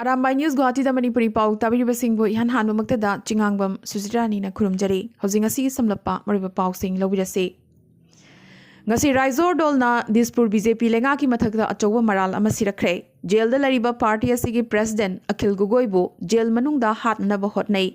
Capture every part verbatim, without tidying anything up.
Arambai news ꯒꯨꯋꯥꯍꯥꯇꯤꯗ Manipuri ꯄꯥꯎ ꯇꯥꯕꯤꯔꯤꯕꯁꯤꯡꯕꯨ ꯏꯍꯥꯟ ꯍꯥꯟꯕꯃꯛꯇꯗ ꯆꯤꯉꯥꯡꯕꯝ ꯁꯨꯖꯤꯇꯥꯔꯥꯅꯤꯅ ꯈꯨꯔꯨꯝꯖꯔꯤ꯫ ꯍꯧꯖꯤꯛ ꯉꯁꯤꯒꯤ ꯁꯝꯂꯞꯄ ꯃꯔꯨꯑꯣꯏꯕ ꯄꯥꯎꯁꯤꯡ ꯂꯧꯕꯤꯔꯁꯤ꯫ ꯉꯁꯤ ꯔꯥꯏꯖꯣꯔ ꯗꯣꯜꯅ ꯗꯤꯁꯄꯨꯔ ꯕꯤ ꯖꯦ ꯄꯤ ꯂꯩꯉꯥꯛꯀꯤ ꯃꯊꯛꯇ ꯑꯆꯧꯕ ꯃꯔꯥꯜ ꯑꯃ ꯁꯤꯔꯛꯈ꯭ꯔꯦ꯫ ꯖꯦꯜꯗ ꯂꯩꯔꯤꯕ ꯄꯥꯔꯇꯤ ꯑꯁꯤꯒꯤ ꯄ꯭ꯔꯦꯁꯤꯗꯦꯟꯠ ꯑꯈꯤꯜ ꯒꯣꯒꯣꯏꯕꯨ ꯖꯦꯜ ꯃꯅꯨꯡꯗ ꯍꯥꯠꯅꯅꯕ ꯍꯣꯠꯅꯩ꯫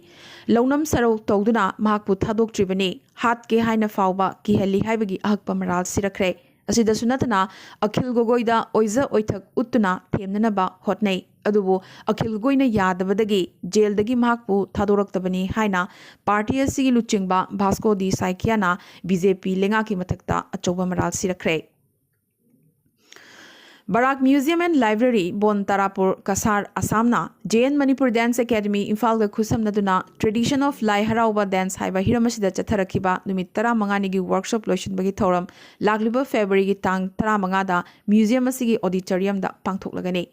ꯂꯧꯅꯝ ꯁꯔꯧ ꯇꯧꯗꯨꯅ ꯃꯍꯥꯛꯄꯨ ꯊꯥꯗꯣꯛꯇ꯭ꯔꯤꯕꯅꯤ꯫ ꯍꯥꯠꯀꯦ ꯍꯥꯏꯅ ꯐꯥꯎꯕ ꯀꯤꯍꯜꯂꯤ ꯍꯥꯏꯕꯒꯤ ꯑꯍꯛꯄ ꯃꯔꯥꯜ ꯁꯤꯔꯛꯈ꯭ꯔꯦ꯫ ꯑꯁꯤꯗꯁꯨ ꯅꯠꯇꯅ ꯑꯈꯤꯜ ꯒꯣꯒꯣꯏꯗ ꯑꯣꯏꯖ ꯑꯣꯏꯊꯛ ꯎꯠꯇꯨꯅ ꯊꯦꯝꯅꯅꯕ ꯍꯣꯠꯅꯩ꯫ ꯑꯗꯨꯕꯨ ꯑꯈꯤꯜ ꯒꯣꯒꯣꯏꯅ ꯌꯥꯗꯕꯗꯒꯤ ꯖꯦꯜꯗꯒꯤ ꯃꯍꯥꯛꯄꯨ ꯊꯥꯗꯣꯔꯛꯇꯕꯅꯤ ꯍꯥꯏꯅ ꯄꯥꯔꯇꯤ ꯑꯁꯤꯒꯤ ꯂꯨꯆꯤꯡꯕ ꯚꯥꯁꯀꯣ ꯗꯤ ꯁꯥꯏꯀꯤꯌꯥꯅ ꯕꯤ ꯖꯦ ꯄꯤ ꯂꯩꯉꯥꯛꯀꯤ ꯃꯊꯛꯇ ꯑꯆꯧꯕ ꯃꯔꯥꯜ ꯁꯤꯔꯛꯈ꯭ꯔꯦ꯫ Barak Museum and Library, Bon Tarapur, Cachar, ꯑꯁꯥꯝꯅ J N Manipur Dance Academy, ꯏꯝꯐꯥꯜꯒ ꯈꯨꯠꯁꯝꯅꯗꯨꯅ Tradition of Lai Haraoba Dance ꯍꯥꯏꯕ ꯍꯤꯔꯝ ꯑꯁꯤꯗ ꯆꯠꯊꯔꯛꯈꯤꯕ ꯅꯨꯃꯤꯠ ꯇꯔꯥꯃꯉꯥꯅꯤꯒꯤ workshop ꯂꯣꯏꯁꯤꯟꯕꯒꯤ ꯊꯧꯔꯝ ꯂꯥꯛꯂꯤꯕ ꯐꯦꯕ꯭ꯔꯨꯋꯥꯔꯤꯒꯤ ꯇꯥꯡ ꯇꯔꯥꯃꯉꯥꯗ museum ꯑꯁꯤꯒꯤ auditoriumꯗ ꯄꯥꯡꯊꯣꯛꯂꯒꯅꯤ꯫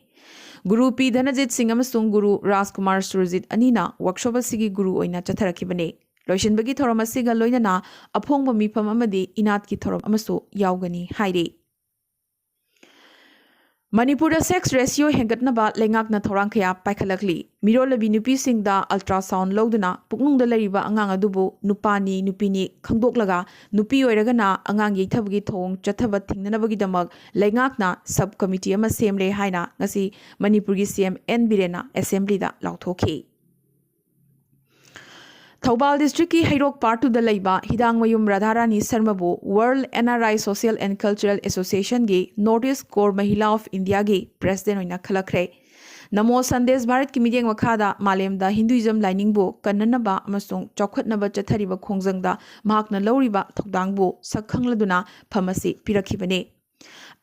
ꯒꯨꯔꯨ ꯄꯤ ꯙꯅꯖꯤꯠ ꯁꯤꯡ ꯑꯃꯁꯨꯡ ꯒꯨꯔꯨ ꯔꯥꯖꯀꯨꯃꯥꯔ ꯁꯨꯔꯖꯤꯠ ꯑꯅꯤꯅ workshop ꯑꯁꯤꯒꯤ ꯒꯨꯔꯨ ꯑꯣꯏꯅ ꯆꯠꯊꯔꯛꯈꯤꯕꯅꯤ꯫ ꯂꯣꯏꯁꯤꯟꯕꯒꯤ ꯊꯧꯔꯝ ꯑꯁꯤꯒ ꯂꯣꯏꯅꯅ ꯑꯐꯣꯡꯕ ꯃꯤꯐꯝ ꯑꯃꯗꯤ ꯏꯅꯥꯠꯀꯤ ꯊꯧꯔꯝ ꯑꯃꯁꯨ ꯌꯥꯎꯒꯅꯤ ꯍꯥꯏꯔꯤ꯫ ꯃꯅꯤꯄꯨꯔꯗ sex ratio ꯍꯦꯟꯒꯠꯅꯕ ꯂꯩꯉꯥꯛꯅ ꯊꯧꯔꯥꯡ ꯀꯌꯥ ꯄꯥꯏꯈꯠꯂꯛꯂꯤ꯫ ꯃꯤꯔꯣꯜꯂꯕꯤ ꯅꯨꯄꯤꯁꯤꯡꯗ ultrasound ꯂꯧꯗꯨꯅ ꯄꯨꯛꯅꯨꯡꯗ ꯂꯩꯔꯤꯕ ꯑꯉꯥꯡ ꯑꯗꯨꯕꯨ ꯅꯨꯄꯥꯅꯤ, ꯅꯨꯄꯤꯅꯤ ꯈꯪꯗꯣꯛꯂꯒ ꯅꯨꯄꯤ ꯑꯣꯏꯔꯒꯅ ꯑꯉꯥꯡ ꯌꯩꯊꯕꯒꯤ ꯊꯧꯑꯣꯡ ꯆꯠꯊꯕ ꯊꯤꯡꯅꯅꯕꯒꯤꯗꯃꯛ ꯂꯩꯉꯥꯛꯅ sub committee ꯑꯃ ꯁꯦꯝꯂꯦ ꯍꯥꯏꯅ ꯉꯁꯤ ꯃꯅꯤꯄꯨꯔꯒꯤ ꯁꯤ ꯑꯦꯝ ꯑꯦꯟ ꯕꯤꯔꯦꯟꯅ assemblyꯗ ꯂꯥꯎꯊꯣꯛꯈꯤ꯫ ꯊꯧꯕꯥꯜ districtꯀꯤ ꯍꯩꯔꯣꯛ Part Twoꯗ ꯂꯩꯕ ꯍꯤꯗꯥꯡꯃꯌꯨꯝ ꯔꯥꯙꯥꯔꯥꯅꯤ ꯁꯔꯃꯕꯨ World N R I Social and Cultural Associationꯒꯤ North East Corps Mahila of Indiaꯒꯤ president ꯑꯣꯏꯅ ꯈꯜꯂꯛꯈ꯭ꯔꯦ꯫ ꯅꯃꯣ ꯁꯟꯗꯦꯁ ꯚꯥꯔꯠꯀꯤ ꯃꯤꯠꯌꯦꯡ ꯃꯈꯥꯗ ꯃꯥꯂꯦꯝꯗ Hinduism ꯂꯥꯏꯅꯤꯡꯕꯨ ꯀꯟꯅꯅꯕ ꯑꯃꯁꯨꯡ ꯆꯥꯎꯈꯠꯅꯕ ꯆꯠꯊꯔꯤꯕ ꯈꯣꯡꯖꯪꯗ ꯃꯍꯥꯛꯅ ꯂꯧꯔꯤꯕ ꯊꯧꯗꯥꯡꯕꯨ ꯁꯛ ꯈꯪꯂꯗꯨꯅ ꯐꯝ ꯑꯁꯤ ꯄꯤꯔꯛꯈꯤꯕꯅꯤ꯫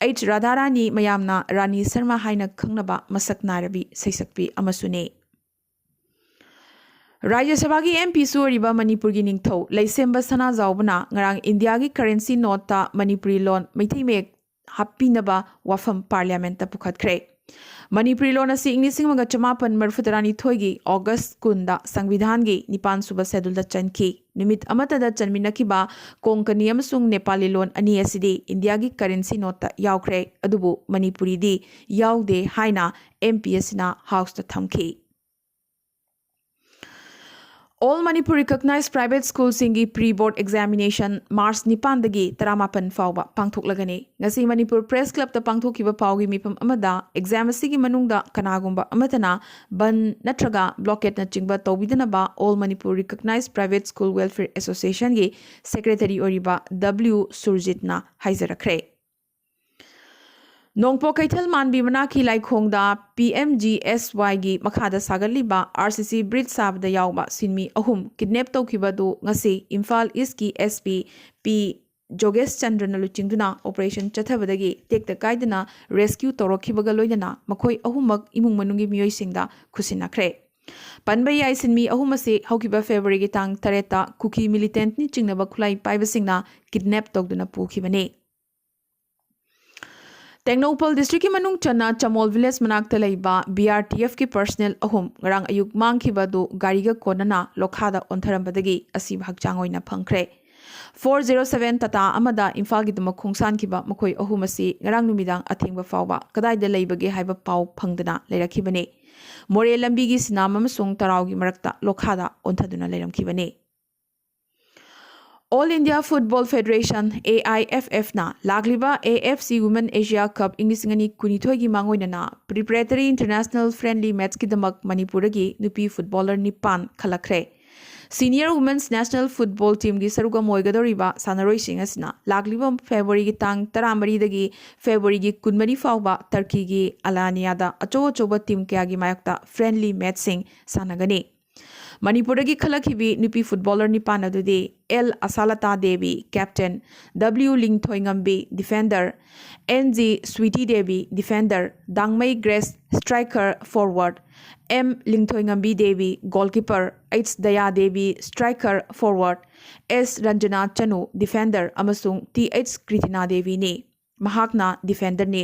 ꯑꯩꯆ ꯔꯥꯙꯥꯔꯥꯅꯤ, ꯃꯌꯥꯝꯅ ꯔꯥꯅꯤ ꯁꯔꯃ ꯍꯥꯏꯅ ꯈꯪꯅꯕ ꯃꯁꯛ ꯅꯥꯏꯔꯕꯤ ꯁꯩꯁꯛꯄꯤ ꯑꯃꯁꯨꯅꯤ꯫ ꯔꯥꯖ꯭ꯌ ꯁꯚꯥꯒꯤ ꯑꯦꯝ ꯄꯤꯁꯨ ꯑꯣꯏꯔꯤꯕ ꯃꯅꯤꯄꯨꯔꯒꯤ ꯅꯤꯡꯊꯧ ꯂꯩꯁꯦꯝꯕ ꯁꯅꯥꯖꯥꯎꯕꯅ ꯉꯔꯥꯡ ꯏꯟꯗꯤꯌꯥꯒꯤ currency noteꯇ ꯃꯅꯤꯄꯨꯔꯤ ꯂꯣꯟ ꯃꯩꯇꯩ ꯃꯌꯦꯛ ꯍꯥꯞꯄꯤꯅꯕ ꯋꯥꯐꯝ parliamentꯇ ꯄꯨꯈꯠꯈ꯭ꯔꯦ꯫ ꯃꯅꯤꯄꯨꯔꯤ ꯂꯣꯟ ꯑꯁꯤ ꯏꯪ ꯂꯤꯁꯤꯡ ꯑꯃꯒ ꯆꯃꯥꯄꯟ ꯃꯔꯤꯐꯨ ꯇꯔꯥꯅꯤꯊꯣꯏꯒꯤ ꯑꯣꯒꯁ ꯀꯨꯟꯗ ꯁꯪꯕꯤꯙꯥꯟꯒꯤ ꯅꯤꯄꯥꯟ ꯁꯨꯕ ꯁꯦꯗꯨꯜꯗ ꯆꯟꯈꯤ꯫ ꯅꯨꯃꯤꯠ ꯑꯃꯠꯇꯗ ꯆꯟꯃꯤꯟꯅꯈꯤꯕ ꯀꯣꯡꯀꯅꯤ ꯑꯃꯁꯨꯡ ꯅꯦꯄꯥꯂꯤ ꯂꯣꯟ ꯑꯅꯤ ꯑꯁꯤꯗꯤ ꯏꯟꯗꯤꯌꯥꯒꯤ ꯀꯔꯦꯟꯁꯤ ꯅꯣꯠꯇ ꯌꯥꯎꯈ꯭ꯔꯦ, ꯑꯗꯨꯕꯨ ꯃꯅꯤꯄꯨꯔꯤꯗꯤ ꯌꯥꯎꯗꯦ ꯍꯥꯏꯅ ꯑꯦꯝ ꯄꯤ ꯑꯦꯁ ꯁꯤꯅ ꯍꯥꯎꯁꯇ ꯊꯝꯈꯤ꯫ All Manipur Recognized Private Schoolꯁꯤꯡꯒꯤ pre board examination ꯃꯥꯔꯆ ꯅꯤꯄꯥꯟꯗꯒꯤ ꯇꯔꯥꯃꯥꯄꯟ ꯐꯥꯎꯕ ꯄꯥꯡꯊꯣꯛꯂꯒꯅꯤ꯫ ꯉꯁꯤ ꯃꯅꯤꯄꯨꯔ ꯄ꯭ꯔꯦꯁ ꯀ꯭ꯂꯕꯇ ꯄꯥꯡꯊꯣꯛꯈꯤꯕ ꯄꯥꯎꯒꯤ ꯃꯤꯐꯝ ꯑꯃꯗ ꯑꯦꯛꯖꯥꯝ ꯑꯁꯤꯒꯤ ꯃꯅꯨꯡꯗ ꯀꯅꯥꯒꯨꯝꯕ ꯑꯃꯠꯇꯅ ꯕꯟ ꯅꯠꯇ꯭ꯔꯒ ꯕ꯭ꯂꯣꯀꯦꯠꯅꯆꯤꯡꯕ ꯇꯧꯕꯤꯗꯅꯕ All Manipur Recognized Private School Welfare Associationꯒꯤ ꯁꯦꯀ꯭ꯔꯦꯇꯔꯤ ꯑꯣꯏꯔꯤꯕ ꯗꯕ꯭ꯂꯤꯎ ꯁꯨꯔꯖꯤꯠꯅ ꯍꯥꯏꯖꯔꯛꯈ꯭ꯔꯦ꯫ ꯅꯣꯡꯄꯣꯛ ꯀꯩꯊꯦꯜ ꯃꯥꯟꯕꯤ ꯃꯅꯥꯛꯀꯤ ꯂꯥꯏꯈꯣꯡꯗ ꯄꯤ ꯑꯦꯝ ꯖꯤ ꯑꯦꯁ ꯋꯥꯏꯒꯤ ꯃꯈꯥꯗ ꯁꯥꯒꯠꯂꯤꯕ ꯑꯥꯔ ꯁꯤ ꯁꯤ ꯕ꯭ꯔꯤꯖ ꯁꯥꯕꯗ ꯌꯥꯎꯕ ꯁꯤꯟꯃꯤ ꯑꯍꯨꯝ ꯀꯤꯗꯅꯦꯞ ꯇꯧꯈꯤꯕ ꯑꯗꯨ ꯉꯁꯤ ꯏꯝꯐꯥꯜ ꯏꯁꯀꯤ ꯑꯦꯁ ꯄꯤ ꯄꯤ ꯖꯣꯒꯦꯁ ꯆꯟꯗ꯭ꯔꯅ ꯂꯨꯆꯤꯡꯗꯨꯅ ꯑꯣꯄꯔꯦꯁꯟ ꯆꯠꯊꯕꯗꯒꯤ ꯇꯦꯛꯇ ꯀꯥꯏꯗꯅ ꯔꯦꯁꯀ꯭ꯌꯨ ꯇꯧꯔꯛꯈꯤꯕꯒ ꯂꯣꯏꯅꯅ ꯃꯈꯣꯏ ꯑꯍꯨꯝꯃꯛ ꯏꯃꯨꯡ ꯃꯅꯨꯡꯒꯤ ꯃꯤꯑꯣꯏꯁꯤꯡꯗ ꯈꯨꯠꯁꯤꯟꯅꯈ꯭ꯔꯦ꯫ ꯄꯟꯕ ꯌꯥꯏ, ꯁꯤꯟꯃꯤ ꯑꯍꯨꯝ ꯑꯁꯤ ꯍꯧꯈꯤꯕ ꯐꯦꯕ꯭ꯔꯨꯋꯥꯔꯤꯒꯤ ꯇꯥꯡ ꯇꯔꯦꯠꯇ ꯀꯨꯀꯤ ꯃꯤꯂꯤꯇꯦꯟꯠꯅꯤ ꯆꯤꯡꯅꯕ ꯈꯨꯠꯂꯥꯏ ꯄꯥꯏꯕꯁꯤꯡꯅ ꯀꯤꯗꯅꯦꯞ ꯇꯧꯗꯨꯅ ꯄꯨꯈꯤꯕꯅꯤ꯫ ꯇꯦꯡꯅꯧꯄꯜ ꯗꯤꯁꯇ꯭ꯔꯤꯛꯀꯤ ꯃꯅꯨꯡ ꯆꯟꯅ ꯆꯃꯣꯜ ꯚꯤꯂꯦꯖ ꯃꯅꯥꯛꯇ ꯂꯩꯕ ꯕꯤ ꯑꯥꯔ ꯇꯤ ꯑꯦꯐꯀꯤ ꯄꯔꯁꯅꯦꯜ ꯑꯍꯨꯝ ꯉꯔꯥꯡ ꯑꯌꯨꯛ ꯃꯥꯡꯈꯤꯕ ꯑꯗꯨ ꯒꯥꯔꯤꯒ ꯀꯣꯟꯅꯅ ꯂꯣꯈꯥꯗ ꯑꯣꯟꯊꯔꯝꯕꯗꯒꯤ ꯑꯁꯤꯕ ꯍꯛꯆꯥꯡ ꯑꯣꯏꯅ ꯐꯪꯈ꯭ꯔꯦ꯫ ꯐꯣꯔ ꯖꯦꯔꯣ ꯁꯚꯦꯟ ꯇꯥꯇꯥ ꯑꯃꯗ ꯏꯝꯐꯥꯜꯒꯤꯗꯃꯛ ꯈꯣꯡꯁꯥꯟꯈꯤꯕ ꯃꯈꯣꯏ ꯑꯍꯨꯝ ꯑꯁꯤ ꯉꯔꯥꯡ ꯅꯨꯃꯤꯗꯥꯡ ꯑꯊꯦꯡꯕ ꯐꯥꯎꯕ ꯀꯗꯥꯏꯗ ꯂꯩꯕꯒꯦ ꯍꯥꯏꯕ ꯄꯥꯎ ꯐꯪꯗꯅ ꯂꯩꯔꯛꯈꯤꯕꯅꯤ꯫ ꯃꯣꯔꯦ ꯂꯝꯕꯤꯒꯤ ꯁꯤꯅꯥꯝ ꯑꯃꯁꯨꯡ ꯇꯔꯥꯎꯒꯤ ꯃꯔꯛꯇ ꯂꯣꯈꯥꯗ ꯑꯣꯟꯊꯗꯨꯅ ꯂꯩꯔꯝꯈꯤꯕꯅꯤ꯫ All India Football Federation, A I F F ꯅ ꯂꯥꯛꯂꯤꯕ A F C Women Asia Cup ꯏꯪ ꯂꯤꯁꯤꯡ ꯑꯅꯤ ꯀꯨꯟꯅꯤꯊꯣꯏꯒꯤ ꯃꯥꯡꯑꯣꯏꯅꯅ preparatory international friendly matchꯀꯤꯗꯃꯛ ꯃꯅꯤꯄꯨꯔꯗꯒꯤ ꯅꯨꯄꯤ ꯐꯨꯠꯕꯣꯂꯔ ꯅꯤꯄꯥꯟ ꯈꯜꯂꯛꯈ꯭ꯔꯦ꯫ Senior Women's National Football Teamꯒꯤ ꯁꯔꯨꯛ ꯑꯃ ꯑꯣꯏꯒꯗꯧꯔꯤꯕ ꯁꯥꯟꯅꯔꯣꯏꯁꯤꯡ ꯑꯁꯤꯅ ꯂꯥꯛꯂꯤꯕ ꯐꯦꯕ꯭ꯔꯨꯋꯥꯔꯤꯒꯤ ꯇꯥꯡ ꯇꯔꯥꯃꯔꯤꯗꯒꯤ ꯐꯦꯕ꯭ꯔꯨꯋꯥꯔꯤꯒꯤ ꯀꯨꯟꯃꯔꯤ ꯐꯥꯎꯕ ꯇꯔꯀꯤꯒꯤ ꯑꯂꯥꯅꯤꯌꯥꯗ ꯑꯆꯧ ꯑꯆꯧꯕ ꯇꯤꯝ ꯀꯌꯥꯒꯤ ꯃꯥꯌꯣꯛꯇ friendly matchꯁꯤꯡ ꯁꯥꯟꯅꯒꯅꯤ꯫ ꯃꯅꯤꯄꯨꯔꯗꯒꯤ ꯈꯜꯂꯛꯈꯤꯕꯤ ꯅꯨꯄꯤ ꯐꯨꯠꯕꯣꯂꯔ ꯅꯤꯄꯥꯟ ꯑꯗꯨꯗꯤ L Asalata Devi, captain, W Linthoingambi, defender, N G Sweety Devi, defender, Dangmei Grace, striker, forward, M Linthoingambi Devi, goalkeeper, H Daya Devi, striker, forward, S Ranjana Chanu, defender, ꯑꯃꯁꯨꯡ ꯇꯤ ꯑꯩꯆ ꯀ꯭ꯔꯤꯇꯤꯅꯥ ꯗꯦꯕꯤꯅꯤ꯫ ꯃꯍꯥꯛꯅ ꯗꯤꯐꯦꯟꯗꯔꯅꯤ꯫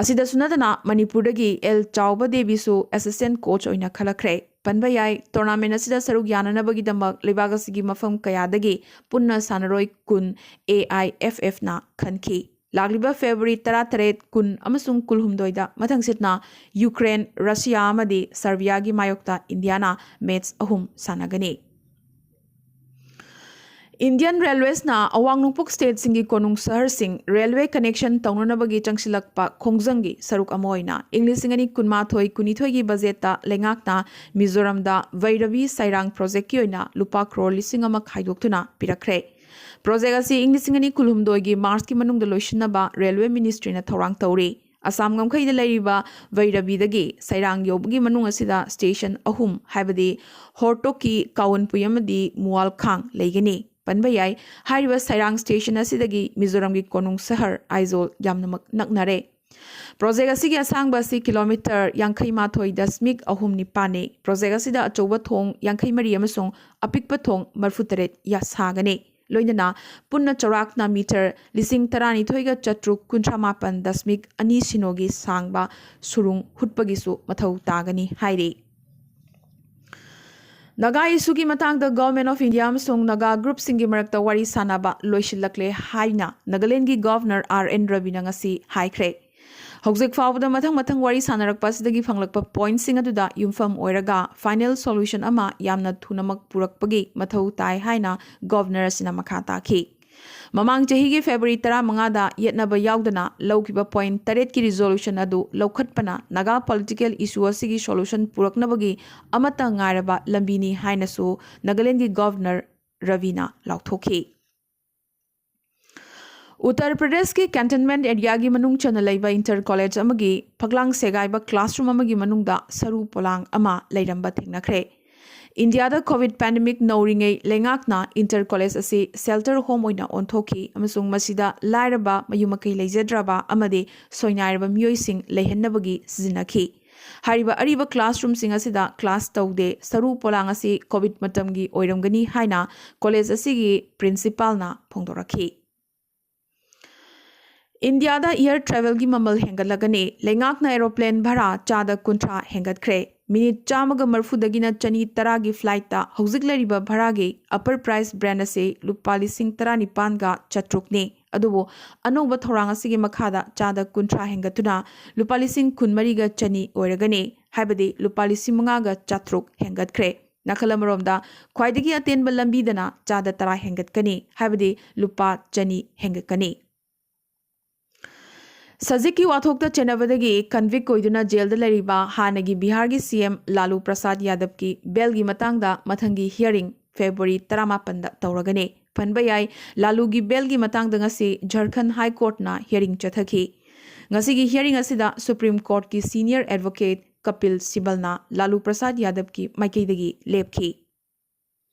ꯑꯁꯤꯗꯁꯨ ꯅꯠꯇꯅ ꯃꯅꯤꯄꯨꯔꯗꯒꯤ ꯑꯦꯜ ꯆꯥꯎꯕ ꯗꯦꯕꯤꯁꯨ ꯑꯦꯁꯤꯁꯇꯦꯟ ꯀꯣꯆ ꯑꯣꯏꯅ ꯈꯜꯂꯛꯈ꯭ꯔꯦ꯫ ꯄꯟꯕ ꯌꯥꯏ, ꯇꯣꯔꯅꯥꯃꯦꯟ ꯑꯁꯤꯗ ꯁꯔꯨꯛ ꯌꯥꯅꯅꯕꯒꯤꯗꯃꯛ ꯂꯩꯕꯥꯛ ꯑꯁꯤꯒꯤ ꯃꯐꯝ ꯀꯌꯥꯗꯒꯤ ꯄꯨꯟꯅ ꯁꯥꯟꯅꯔꯣꯏ ꯀꯨꯟ ꯑꯦ ꯑꯥꯏ ꯑꯦꯐ ꯑꯦꯐꯅ ꯈꯟꯈꯤ꯫ ꯂꯥꯛꯂꯤꯕ ꯐꯦꯕ꯭ꯔꯨꯋꯥꯔꯤ ꯇꯔꯥꯇꯔꯦꯠ, ꯀꯨꯟ ꯑꯃꯁꯨꯡ ꯀꯨꯟꯍꯨꯝꯗꯣꯏꯗ ꯃꯊꯪꯁꯤꯠꯅ ꯌꯨꯀ꯭ꯔꯦꯟ, ꯔꯁꯤꯌꯥ ꯑꯃꯗꯤ ꯁꯔꯕꯤꯌꯥꯒꯤ ꯃꯥꯌꯣꯛꯇ ꯏꯟꯗꯤꯌꯥꯅ ꯃꯦꯠꯆ ꯑꯍꯨꯝ ꯁꯥꯟꯅꯒꯅꯤ꯫ ꯏꯟꯗꯤꯌꯟ ꯔꯦꯜꯋꯦꯁꯅ ꯑꯋꯥꯡ ꯅꯣꯡꯄꯣꯛ ꯁ꯭ꯇꯦꯠꯁꯤꯡꯒꯤ ꯀꯣꯅꯨꯡ ꯁꯍꯔꯁꯤꯡ ꯔꯦꯜꯋꯦ ꯀꯅꯦꯛꯁꯟ ꯇꯧꯅꯅꯕꯒꯤ ꯆꯪꯁꯤꯜꯂꯛꯄ ꯈꯣꯡꯖꯪꯒꯤ ꯁꯔꯨꯛ ꯑꯃ ꯑꯣꯏꯅ ꯏꯪ ꯂꯤꯁꯤꯡ ꯑꯅꯤ ꯀꯨꯟꯃꯥꯊꯣꯏ ꯀꯨꯟꯅꯤꯊꯣꯏꯒꯤ ꯕꯖꯦꯠꯇ ꯂꯩꯉꯥꯛꯅ ꯃꯤꯖꯣꯔꯥꯝꯗ ꯚꯩꯔꯕꯤ ꯁꯩꯔꯥꯡ ꯄ꯭ꯔꯣꯖꯦꯛꯀꯤ ꯑꯣꯏꯅ ꯂꯨꯄꯥ ꯀ꯭ꯔꯣꯔ ꯂꯤꯁꯤꯡ ꯑꯃ ꯈꯥꯏꯗꯣꯛꯇꯨꯅ ꯄꯤꯔꯛꯈ꯭ꯔꯦ꯫ ꯄ꯭ꯔꯣꯖꯦꯛ ꯑꯁꯤ ꯏꯪ ꯂꯤꯁꯤꯡ ꯑꯅꯤ ꯀꯨꯟꯍꯨꯝꯗꯣꯏꯒꯤ ꯃꯥꯔꯆꯀꯤ ꯃꯅꯨꯡꯗ ꯂꯣꯏꯁꯤꯟꯅꯕ ꯔꯦꯜꯋꯦ ꯃꯤꯅꯤꯁꯇ꯭ꯔꯤꯅ ꯊꯧꯔꯥꯡ ꯇꯧꯔꯤ꯫ ꯑꯁꯥꯝ ꯉꯝꯈꯩꯗ ꯂꯩꯔꯤꯕ ꯚꯩꯔꯕꯤꯗꯒꯤ ꯁꯩꯔꯥꯡ ꯌꯧꯕꯒꯤ ꯃꯅꯨꯡ ꯑꯁꯤꯗ ꯁ꯭ꯇꯦꯁꯟ ꯑꯍꯨꯝ, ꯍꯥꯏꯕꯗꯤ ꯍꯣꯔꯇꯣꯛꯀꯤ, ꯀꯥꯋꯟꯄꯨꯏ ꯑꯃꯗꯤ ꯃꯨꯋꯥꯜꯈꯥꯡ ꯂꯩꯒꯅꯤ꯫ ꯄꯟꯕ ꯌꯥꯏ, ꯍꯥꯏꯔꯤꯕ ꯁꯩꯔꯥꯡ ꯁ꯭ꯇꯦꯁꯟ ꯑꯁꯤꯗꯒꯤ ꯃꯤꯖꯣꯔꯥꯝꯒꯤ ꯀꯣꯅꯨꯡ ꯁꯍꯔ ꯑꯥꯏꯖꯣꯜ ꯌꯥꯝꯅꯃꯛ ꯅꯛꯅꯔꯦ꯫ ꯄ꯭ꯔꯣꯖꯦꯛ ꯑꯁꯤꯒꯤ ꯑꯁꯥꯡꯕ ꯑꯁꯤ ꯀꯤꯂꯣꯃꯤꯇꯔ ꯌꯥꯡꯈꯩ ꯃꯥꯊꯣꯏ ꯗꯁꯃꯤꯛ ꯑꯍꯨꯝ ꯅꯤꯄꯥꯟꯅꯤ꯫ ꯄ꯭ꯔꯣꯖꯦꯛ ꯑꯁꯤꯗ ꯑꯆꯧꯕ ꯊꯣꯡ ꯌꯥꯡꯈꯩ ꯃꯔꯤ ꯑꯃꯁꯨꯡ ꯑꯄꯤꯛꯄ ꯊꯣꯡ ꯃꯔꯤꯐꯨ ꯇꯔꯦꯠ ꯌꯥ-, ꯁꯥꯒꯅꯤ꯫ ꯂꯣꯏꯅꯅ ꯄꯨꯟꯅ ꯆꯥꯎꯔꯥꯛꯅ ꯃꯤꯇꯔ ꯂꯤꯁꯤꯡ ꯇꯔꯥꯅꯤꯊꯣꯏꯒ ꯆꯥꯇ꯭ꯔꯨꯛ ꯀꯨꯟꯊ꯭ꯔꯥ ꯃꯥꯄꯟ ꯗꯁꯃꯤꯛ ꯑꯅꯤ ꯁꯤꯅꯣꯒꯤ ꯁꯥꯡꯕ ꯁꯨꯔꯨꯡ ꯍꯨꯠꯄꯒꯤꯁꯨ ꯃꯊꯧ ꯇꯥꯒꯅꯤ ꯍꯥꯏꯔꯤ꯫ ꯅꯥꯒꯥ ꯏꯁꯨꯒꯤ ꯃꯇꯥꯡꯗ Government of India ꯑꯃꯁꯨꯡ ꯅꯥꯒꯥ ꯒ꯭ꯔꯨꯞꯁꯤꯡꯒꯤ ꯃꯔꯛꯇ ꯋꯥꯔꯤ ꯁꯥꯅꯕ ꯂꯣꯏꯁꯤꯜꯂꯛꯂꯦ ꯍꯥꯏꯅ ꯅꯥꯒꯥꯂꯦꯟꯒꯤ ꯒꯣꯚꯔꯅꯔ ꯑꯥꯔ ꯑꯦꯟ ꯔꯕꯤꯅ ꯉꯁꯤ ꯍꯥꯏꯈ꯭ꯔꯦ꯫ ꯍꯧꯖꯤꯛ ꯐꯥꯎꯕꯗ ꯃꯊꯪ ꯃꯊꯪ ꯋꯥꯔꯤ ꯁꯥꯅꯔꯛꯄ ꯑꯁꯤꯗꯒꯤ ꯐꯪꯂꯛꯄ ꯄꯣꯏꯟꯠꯁꯤꯡ ꯑꯗꯨꯗ ꯌꯨꯝꯐꯝ ꯑꯣꯏꯔꯒ ꯐꯥꯏꯅꯦꯜ ꯁꯣꯂꯨꯁꯟ ꯑꯃ ꯌꯥꯝꯅ ꯊꯨꯅꯃꯛ ꯄꯨꯔꯛꯄꯒꯤ ꯃꯊꯧ ꯇꯥꯏ ꯍꯥꯏꯅ ꯒꯣꯚꯔꯅꯔ ꯑꯁꯤꯅ ꯃꯈꯥ ꯇꯥꯈꯤ꯫ ꯃꯃꯥꯡ ꯆꯍꯤꯒꯤ ꯐꯦꯕ꯭ꯔꯨꯋꯥꯔꯤ ꯇꯔꯥꯃꯉꯥꯗ ꯌꯦꯠꯅꯕ ꯌꯥꯎꯗꯅ ꯂꯧꯈꯤꯕ ꯄꯣꯏꯟꯠ ꯇꯔꯦꯠꯀꯤ ꯔꯤꯖꯣꯂꯨꯁꯟ ꯑꯗꯨ ꯂꯧꯈꯠꯄꯅ ꯅꯥꯒꯥ ꯄꯣꯂꯤꯇꯤꯀꯦꯜ ꯏꯁꯨ ꯑꯁꯤꯒꯤ ꯁꯣꯂꯨꯁꯟ ꯄꯨꯔꯛꯅꯕꯒꯤ ꯑꯃꯠꯇ ꯉꯥꯏꯔꯕ ꯂꯝꯕꯤꯅꯤ ꯍꯥꯏꯅꯁꯨ ꯅꯥꯒꯥꯂꯦꯟꯒꯤ ꯒꯣꯚꯔꯅꯔ ꯔꯕꯤꯅ ꯂꯥꯎꯊꯣꯛꯈꯤ꯫ ꯎꯠꯇꯔ ꯄ꯭ꯔꯗꯦꯁꯀꯤ ꯀꯦꯟꯇꯟꯃꯦꯟꯠ ꯑꯦꯔꯤꯌꯥꯒꯤ ꯃꯅꯨꯡ ꯆꯟꯅ ꯂꯩꯕ ꯏꯟꯇꯔ ꯀꯣꯂꯦꯖ ꯑꯃꯒꯤ ꯐꯛꯂꯥꯡ ꯁꯦꯒꯥꯏꯕ ꯀ꯭ꯂꯥꯁꯔꯨꯝ ꯑꯃꯒꯤ ꯃꯅꯨꯡꯗ ꯁꯔꯨ ꯄꯣꯂꯥꯡ ꯑꯃ ꯂꯩꯔꯝꯕ ꯊꯦꯡꯅꯈ꯭ꯔꯦ꯫ ꯏꯟꯗꯤꯌꯥꯗ ꯀꯣꯚꯤꯗ ꯄꯦꯟꯗꯦꯃꯤꯛ ꯅꯧꯔꯤꯉꯩ ꯂꯩꯉꯥꯛꯅ ꯏꯟꯇꯔ ꯀꯣꯂꯦꯖ ꯑꯁꯤ ꯁꯦꯜꯇꯔ ꯍꯣꯝ ꯑꯣꯏꯅ ꯑꯣꯟꯊꯣꯛꯈꯤ ꯑꯃꯁꯨꯡ ꯃꯁꯤꯗ ꯂꯥꯏꯔꯕ, ꯃꯌꯨꯝ ꯃꯀꯩ ꯂꯩꯖꯗ꯭ꯔꯕ ꯑꯃꯗꯤ ꯁꯣꯏꯅꯥꯏꯔꯕ ꯃꯤꯑꯣꯏꯁꯤꯡ ꯂꯩꯍꯟꯅꯕꯒꯤ ꯁꯤꯖꯤꯟꯅꯈꯤ꯫ ꯍꯥꯏꯔꯤꯕ ꯑꯔꯤꯕ ꯀ꯭ꯂꯥꯁꯔꯨꯝꯁꯤꯡ ꯑꯁꯤꯗ ꯀ꯭ꯂꯥꯁ ꯇꯧꯗꯦ꯫ ꯁꯔꯨ ꯄꯣꯂꯥꯡ ꯑꯁꯤ ꯀꯣꯚꯤꯗ ꯃꯇꯝꯒꯤ ꯑꯣꯏꯔꯝꯒꯅꯤ ꯍꯥꯏꯅ ꯀꯣꯂꯦꯖ ꯑꯁꯤꯒꯤ ꯄ꯭ꯔꯤꯟꯁꯤꯄꯥꯜꯅ ꯐꯣꯡꯗꯣꯔꯛꯈꯤ꯫ ꯏꯟꯗꯤꯌꯥꯗ air travelꯒꯤ ꯃꯃꯜ ꯍꯦꯟꯒꯠꯂꯒꯅꯤ꯫ ꯂꯩꯉꯥꯛꯅ aeroplane ꯚꯔꯥ ꯆꯥꯗ ꯀꯨꯟꯊ꯭ꯔꯥ ꯍꯦꯟꯒꯠꯈ꯭ꯔꯦ꯫ Minute ꯆꯥꯝꯃꯒ ꯃꯔꯤꯐꯨꯗꯒꯤꯅ ꯆꯅꯤ ꯇꯔꯥꯒꯤ flightꯇ ꯍꯧꯖꯤꯛ ꯂꯩꯔꯤꯕ ꯚꯔꯥꯒꯤ upper price brand ꯑꯁꯤ ꯂꯨꯄꯥ ꯂꯤꯁꯤꯡ ꯇꯔꯥꯅꯤꯄꯥꯟꯒ ꯆꯥꯇ꯭ꯔꯨꯛꯅꯤ꯫ ꯑꯗꯨꯕꯨ ꯑꯅꯧꯕ ꯊꯧꯔꯥꯡ ꯑꯁꯤꯒꯤ ꯃꯈꯥꯗ ꯆꯥꯗ ꯀꯨꯟꯊ꯭ꯔꯥ ꯍꯦꯟꯒꯠꯇꯨꯅ ꯂꯨꯄꯥ ꯂꯤꯁꯤꯡ ꯀꯨꯟꯃꯔꯤꯒ ꯆꯅꯤ ꯑꯣꯏꯔꯒꯅꯤ꯫ ꯍꯥꯏꯕꯗꯤ ꯂꯨꯄꯥ ꯂꯤꯁꯤꯡ ꯃꯉꯥꯒ ꯆꯥꯇ꯭ꯔꯨꯛ ꯍꯦꯟꯒꯠꯈ꯭ꯔꯦ꯫ ꯅꯥꯀꯜ ꯑꯃꯔꯣꯝꯗ ꯈ꯭ꯋꯥꯏꯗꯒꯤ ꯑꯇꯦꯟꯕ ꯂꯝꯕꯤꯗꯅ ꯆꯥꯗ ꯇꯔꯥ ꯍꯦꯟꯒꯠꯀꯅꯤ꯫ ꯍꯥꯏꯕꯗꯤ ꯂꯨꯄꯥ ꯆꯅꯤ ꯍꯦꯟꯒꯠꯀꯅꯤ꯫ ꯁꯖꯤꯛꯀꯤ ꯋꯥꯊꯣꯛꯇ ꯆꯦꯟꯅꯕꯗꯒꯤ convict ꯑꯣꯏꯗꯨꯅ jailꯗ ꯂꯩꯔꯤꯕ ꯍꯥꯟꯅꯒꯤ ꯕꯤꯍꯥꯔꯒꯤ CM ꯂꯥꯂꯨ ꯄ꯭ꯔꯁꯥꯗ ꯌꯥꯗꯕꯀꯤ bailꯒꯤ ꯃꯇꯥꯡꯗ ꯃꯊꯪꯒꯤ hearing February ꯇꯔꯥꯃꯥꯄꯟꯗ ꯇꯧꯔꯒꯅꯤ꯫ ꯄꯟꯕ ꯌꯥꯏ, ꯂꯥꯂꯨꯒꯤ bailꯒꯤ ꯃꯇꯥꯡꯗ ꯉꯁꯤ ꯖꯔꯈꯟ High Courtꯅ hearing ꯆꯠꯊꯈꯤ꯫ ꯉꯁꯤꯒꯤ hearing ꯑꯁꯤꯗ Supreme Courtꯀꯤ senior advocate ꯀꯄꯤꯜ ꯁꯤꯕꯜꯅ ꯂꯥꯂꯨ ꯄ꯭ꯔꯁꯥꯗ ꯌꯥꯗꯕꯀꯤ ꯃꯥꯏꯀꯩꯗꯒꯤ ꯂꯦꯞꯈꯤ꯫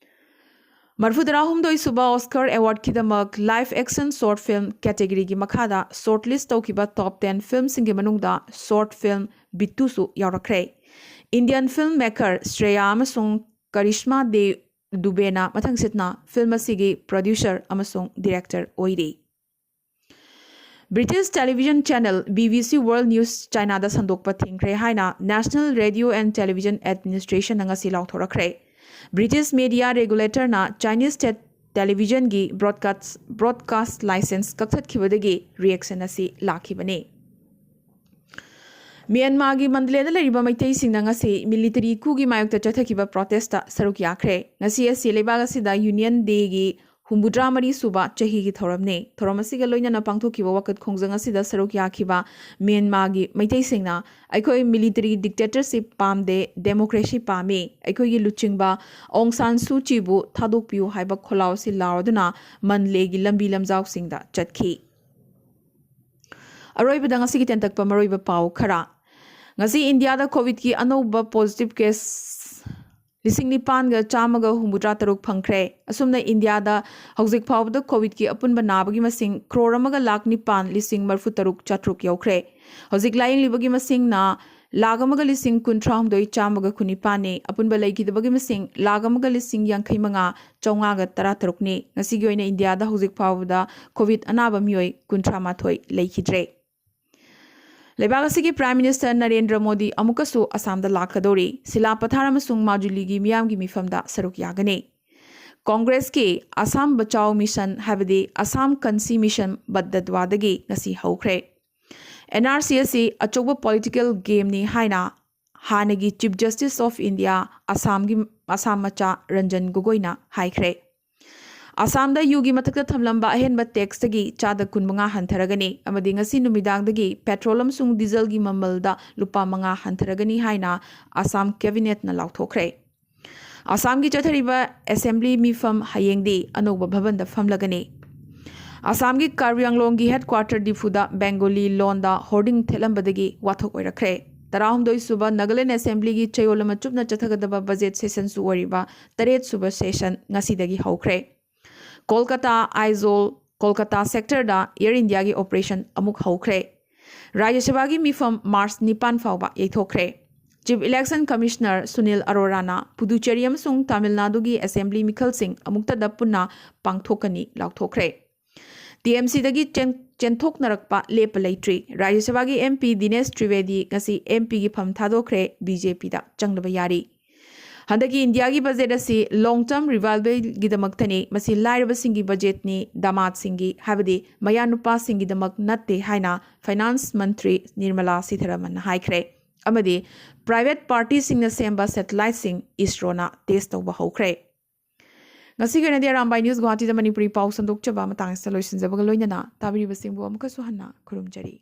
ꯃꯔꯤꯐꯨꯇꯔꯥꯍꯨꯝꯗꯣꯏ ꯁꯨꯕ Oscar Awardꯀꯤꯗꯃꯛ live action short film categoryꯒꯤ ꯃꯈꯥꯗ shortlist ꯇꯧꯈꯤꯕ top ten filmꯁꯤꯡꯒꯤ ꯃꯅꯨꯡꯗ short film ꯕꯤꯠꯇꯨꯁꯨ ꯌꯥꯎꯔꯛꯈ꯭ꯔꯦ꯫ Indian film maker Shreya ꯑꯃꯁꯨꯡ ꯀꯔꯤꯁꯃꯥ ꯗꯦ ꯗꯨꯕꯦꯅ ꯃꯊꯪꯁꯤꯠꯅ film ꯑꯁꯤꯒꯤ producer ꯑꯃꯁꯨꯡ director ꯑꯣꯏꯔꯤ꯫ British television channel BBC World News Chinaꯗ ꯁꯟꯗꯣꯛꯄ ꯊꯤꯡꯈ꯭ꯔꯦ ꯍꯥꯏꯅ National Radio and Television Administrationꯅ ꯉꯁꯤ ꯂꯥꯎꯊꯣꯔꯛꯈ꯭ꯔꯦ꯫ British media regulatorꯅ Chinese state televisionꯒꯤ broadcast, broadcast license ꯀꯛꯊꯠꯈꯤꯕꯗꯒꯤ reaction ꯑꯁꯤ ꯂꯥꯛꯈꯤꯕꯅꯤ꯫ ꯃ꯭ꯌꯥꯟꯃꯥꯔꯒꯤ ꯃꯟꯗꯂꯦꯗ ꯂꯩꯔꯤꯕ ꯃꯩꯇꯩꯁꯤꯡꯅ ꯉꯁꯤ military coupꯒꯤ ꯃꯥꯌꯣꯛꯇ ꯆꯠꯊꯈꯤꯕ protestꯇ ꯁꯔꯨꯛ ꯌꯥꯈ꯭ꯔꯦ꯫ ꯉꯁꯤ ꯑꯁꯤ ꯂꯩꯕꯥꯛ ꯑꯁꯤꯗ Union Dayꯒꯤ ꯍꯨꯝꯐꯨꯇꯔꯥ ꯃꯔꯤ ꯁꯨꯕ ꯆꯍꯤꯒꯤ ꯊꯧꯔꯝꯅꯤ꯫ ꯊꯧꯔꯝ ꯑꯁꯤꯒ ꯂꯣꯏꯅꯅ ꯄꯥꯡꯊꯣꯛꯈꯤꯕ ꯋꯥꯀꯠ ꯈꯣꯡꯖꯪ ꯑꯁꯤꯗ ꯁꯔꯨꯛ ꯌꯥꯈꯤꯕ ꯃ꯭ꯌꯥꯟꯃꯥꯔꯒꯤ ꯃꯩꯇꯩꯁꯤꯡꯅ, "ꯑꯩꯈꯣꯏ military dictatorship ꯄꯥꯝꯗꯦ, democracy ꯄꯥꯝꯃꯤ꯫ ꯑꯩꯈꯣꯏꯒꯤ ꯂꯨꯆꯤꯡꯕ ꯑꯣꯡ ꯁꯥꯟ ꯁꯨ ꯆꯤꯕꯨ ꯊꯥꯗꯣꯛꯄꯤꯌꯨ" ꯍꯥꯏꯕ ꯈꯣꯜꯂꯥꯎ ꯑꯁꯤ ꯂꯥꯎꯔꯗꯨꯅ ꯃꯟꯗꯂꯦꯒꯤ ꯂꯝꯕꯤ ꯂꯝꯖꯥꯎꯁꯤꯡꯗ ꯆꯠꯈꯤ꯫ ꯑꯔꯣꯏꯕꯗ ꯉꯁꯤꯒꯤ ꯇꯦꯟꯇꯛꯄ ꯃꯔꯨꯑꯣꯏꯕ ꯄꯥꯎ ꯈꯔ꯫ ꯉꯁꯤ ꯏꯟꯗꯤꯌꯥꯗ COVIDꯀꯤ ꯑꯅꯧꯕ positive case ꯂꯤꯁꯤꯡ ꯅꯤꯄꯥꯟꯒ ꯆꯥꯝꯃꯒ ꯍꯨꯝꯐꯨꯇꯔꯥ ꯇꯔꯨꯛ ꯐꯪꯈ꯭ꯔꯦ꯫ ꯑꯁꯨꯝꯅ ꯏꯟꯗꯤꯌꯥꯗ ꯍꯧꯖꯤꯛ ꯐꯥꯎꯕꯗ COVIDꯀꯤ ꯑꯄꯨꯟꯕ ꯅꯥꯕꯒꯤ ꯃꯁꯤꯡ crore ꯑꯃꯒ ꯂꯥꯈ ꯅꯤꯄꯥꯟ ꯂꯤꯁꯤꯡ ꯃꯔꯤꯐꯨ ꯇꯔꯨꯛ ꯆꯥꯇ꯭ꯔꯨꯛ ꯌꯧꯈ꯭ꯔꯦ꯫ ꯍꯧꯖꯤꯛ ꯂꯥꯌꯦꯡꯂꯤꯕꯒꯤ ꯃꯁꯤꯡꯅ ꯂꯥꯈ ꯑꯃꯒ ꯂꯤꯁꯤꯡ ꯀꯨꯟꯊ꯭ꯔꯥ ꯍꯨꯝꯗꯣꯏ ꯆꯥꯝꯃꯒ ꯀꯨꯟꯅꯤꯄꯥꯟꯅꯤ꯫ ꯑꯄꯨꯟꯕ ꯂꯩꯈꯤꯗꯕꯒꯤ ꯃꯁꯤꯡ ꯂꯥꯈ ꯑꯃꯒ ꯂꯤꯁꯤꯡ ꯌꯥꯡꯈꯩ ꯃꯉꯥ ꯆꯥꯝꯃꯉꯥꯒ ꯇꯔꯥ ꯇꯔꯨꯛꯅꯤ꯫ ꯉꯁꯤꯒꯤ ꯑꯣꯏꯅ ꯏꯟꯗꯤꯌꯥꯗ ꯍꯧꯖꯤꯛ ꯐꯥꯎꯕꯗ ꯀꯣꯚꯤꯗ ꯑꯅꯥꯕ ꯃꯤꯑꯣꯏ ꯀꯨꯟꯊ꯭ꯔꯥ ꯃꯥꯊꯣꯏ ꯂꯩꯈꯤꯗ꯭ꯔꯦ꯫ ꯂꯩꯕꯥꯛ ꯑꯁꯤꯒꯤ Prime Minister ꯅꯔꯦꯟꯗ꯭ꯔ ꯃꯣꯗꯤ ꯑꯃꯨꯛꯀꯁꯨ ꯑꯁꯥꯝꯗ ꯂꯥꯛꯀꯗꯧꯔꯤ꯫ ꯁꯤꯂꯥ ꯄꯊꯥꯔ ꯑꯃꯁꯨꯡ ꯃꯥꯖꯨꯂꯤꯒꯤ ꯃꯤꯌꯥꯝꯒꯤ ꯃꯤꯐꯝꯗ ꯁꯔꯨꯛ ꯌꯥꯒꯅꯤ꯫ ꯀꯣꯡꯒ꯭ꯔꯦꯁꯀꯤ ꯑꯁꯥꯝ ꯕꯆꯥꯎ ꯃꯤꯁꯟ, ꯍꯥꯏꯕꯗꯤ ꯑꯁꯥꯝ ꯀꯟꯁꯤ ꯃꯤꯁꯟ, ꯕꯠꯗꯗ꯭ꯋꯥꯗꯒꯤ ꯉꯁꯤ ꯍꯧꯈ꯭ꯔꯦ꯫ NRC ꯑꯁꯤ ꯑꯆꯧꯕ ꯄꯣꯂꯤꯇꯤꯀꯦꯜ ꯒꯦꯝꯅꯤ ꯍꯥꯏꯅ ꯍꯥꯟꯅꯒꯤ Chief Justice of India ꯑꯁꯥꯝꯒꯤ, ꯑꯁꯥꯝ ꯃꯆꯥ ꯔꯟꯖꯟ ꯒꯣꯒꯣꯏꯅ ꯍꯥꯏꯈ꯭ꯔꯦ꯫ ꯑꯁꯥꯝꯗ ꯌꯨꯒꯤ ꯃꯊꯛꯇ ꯊꯝꯂꯝꯕ ꯑꯍꯦꯟꯕ ꯇꯦꯛꯁꯇꯒꯤ ꯆꯥꯗ ꯀꯨꯟꯃꯉꯥ ꯍꯟꯊꯔꯒꯅꯤ ꯑꯃꯗꯤ ꯉꯁꯤ ꯅꯨꯃꯤꯗꯥꯡꯗꯒꯤ ꯄꯦꯇ꯭ꯔꯣꯜ ꯑꯃꯁꯨꯡ ꯗꯤꯖꯜꯒꯤ ꯃꯃꯜꯗ ꯂꯨꯄꯥ ꯃꯉꯥ ꯍꯟꯊꯔꯒꯅꯤ ꯍꯥꯏꯅ ꯑꯁꯥꯝ ꯀꯦꯕꯤꯅꯦꯠꯅ ꯂꯥꯎꯊꯣꯛꯈ꯭ꯔꯦ꯫ ꯑꯁꯥꯝꯒꯤ ꯆꯠꯊꯔꯤꯕ ꯑꯦꯁꯦꯝꯕ꯭ꯂꯤ ꯃꯤꯐꯝ ꯍꯌꯦꯡꯗꯤ ꯑꯅꯧꯕ ꯚꯕꯟꯗ ꯐꯝꯂꯒꯅꯤ꯫ ꯑꯁꯥꯝꯒꯤ ꯀꯥꯔꯕꯤ ꯑꯪꯂꯣꯡꯒꯤ ꯍꯦꯗꯀ꯭ꯋꯥꯇꯔ ꯗꯤꯐꯨꯗ ꯕꯦꯡꯒꯣꯂꯤ ꯂꯣꯟꯗ ꯍꯣꯔꯗꯤꯡ ꯊꯦꯠꯂꯝꯕꯗꯒꯤ ꯋꯥꯊꯣꯛ ꯑꯣꯏꯔꯛꯈ꯭ꯔꯦ꯫ ꯇꯔꯥꯍꯨꯝꯗꯣꯏ ꯁꯨꯕ ꯅꯥꯒꯥꯂꯦꯟ ꯑꯦꯁꯦꯝꯕ꯭ꯂꯤꯒꯤ ꯆꯌꯣꯜ ꯑꯃ ꯆꯨꯞꯅ ꯆꯠꯊꯒꯗꯕ ꯕꯖꯦꯠ ꯁꯦꯁꯟꯁꯨ ꯑꯣꯏꯔꯤꯕ ꯇꯔꯦꯠ ꯁꯨꯕ ꯁꯦꯁꯟ ꯉꯁꯤꯗꯒꯤ ꯍꯧꯈ꯭ꯔꯦ꯫ ꯀꯣꯜꯀꯇꯥ, ꯑꯥꯏꯖꯣꯜ, ꯀꯣꯜꯀꯇꯥ ꯁꯦꯛꯇꯔꯗ ꯑꯦꯌꯔ ꯏꯟꯗꯤꯌꯥꯒꯤ ꯑꯣꯄꯔꯦꯁꯟ ꯑꯃꯨꯛ ꯍꯧꯈ꯭ꯔꯦ꯫ ꯔꯥꯖ꯭ꯌ ꯁꯚꯥꯒꯤ ꯃꯤꯐꯝ ꯃꯥꯔꯆ ꯅꯤꯄꯥꯟ ꯐꯥꯎꯕ ꯌꯩꯊꯣꯛꯈ꯭ꯔꯦ꯫ Chief Election Commissioner Sunil ꯑꯔꯣꯔꯥꯅ Puducherry ꯑꯃꯁꯨꯡ ꯇꯥꯃꯤꯜ ꯅꯥꯗꯨꯒꯤ ꯑꯦꯁꯦꯝꯕ꯭ꯂꯤ ꯃꯤꯈꯜꯁꯤꯡ ꯑꯃꯨꯛꯇꯗ ꯄꯨꯟꯅ ꯄꯥꯡꯊꯣꯛꯀꯅꯤ ꯂꯥꯎꯊꯣꯛꯈ꯭ꯔꯦ꯫ TMCꯗꯒꯤ ꯆꯦꯟ-, ꯆꯦꯟꯊꯣꯛꯅꯔꯛꯄ ꯂꯦꯞꯄ ꯂꯩꯇ꯭ꯔꯤ꯫ ꯔꯥꯖ꯭ꯌ ꯁꯚꯥꯒꯤ MP ꯗꯤꯅꯦꯁ ꯇ꯭ꯔꯤꯕꯦꯗꯤ ꯉꯁꯤ MPꯒꯤ ꯐꯝ ꯊꯥꯗꯣꯛꯈ꯭ꯔꯦ, BJPꯗ ꯆꯪꯂꯕ ꯌꯥꯔꯤ꯫ ꯍꯟꯗꯛꯀꯤ ꯏꯟꯗꯤꯌꯥꯒꯤ ꯕꯖꯦꯠ ꯑꯁꯤ long term revivalꯒꯤꯗꯃꯛꯇꯅꯤ꯫ ꯃꯁꯤ ꯂꯥꯏꯔꯕꯁꯤꯡꯒꯤ ꯕꯖꯦꯠꯅꯤ, ꯗꯥꯃꯥꯠꯁꯤꯡꯒꯤ, ꯍꯥꯏꯕꯗꯤ ꯃꯌꯥꯅꯨꯄꯥꯁꯤꯡꯒꯤꯗꯃꯛ ꯅꯠꯇꯦ ꯍꯥꯏꯅ ꯐꯥꯏꯅꯥꯟꯁ ꯃꯟꯇ꯭ꯔꯤ ꯅꯤꯔꯃꯂꯥ ꯁꯤꯊꯥꯔꯥꯃꯟꯅ ꯍꯥꯏꯈ꯭ꯔꯦ꯫ ꯑꯃꯗꯤ private partyꯁꯤꯡꯅ ꯁꯦꯝꯕ satelliteꯁꯤꯡ ISROꯅ test ꯇꯧꯕ ꯍꯧꯈ꯭ꯔꯦ꯫ ꯉꯁꯤꯒꯤ ꯑꯣꯏꯅꯗꯤ ꯑꯔꯥꯝꯕꯥꯏ ꯅ꯭ꯌꯨꯁ ꯒꯨꯋꯥꯍꯥꯇꯤꯗ ꯃꯅꯤꯄꯨꯔꯤ ꯄꯥꯎ ꯁꯟꯗꯣꯛꯆꯕ ꯃꯇꯥꯡ ꯑꯁꯤꯗ ꯂꯣꯏꯁꯤꯟꯖꯕꯒ ꯂꯣꯏꯅꯅ ꯇꯥꯕꯤꯔꯤꯕꯁꯤꯡꯕꯨ ꯑꯃꯨꯛꯀꯁꯨ ꯍꯟꯅ ꯈꯨꯔꯨꯝꯖꯔꯤ꯫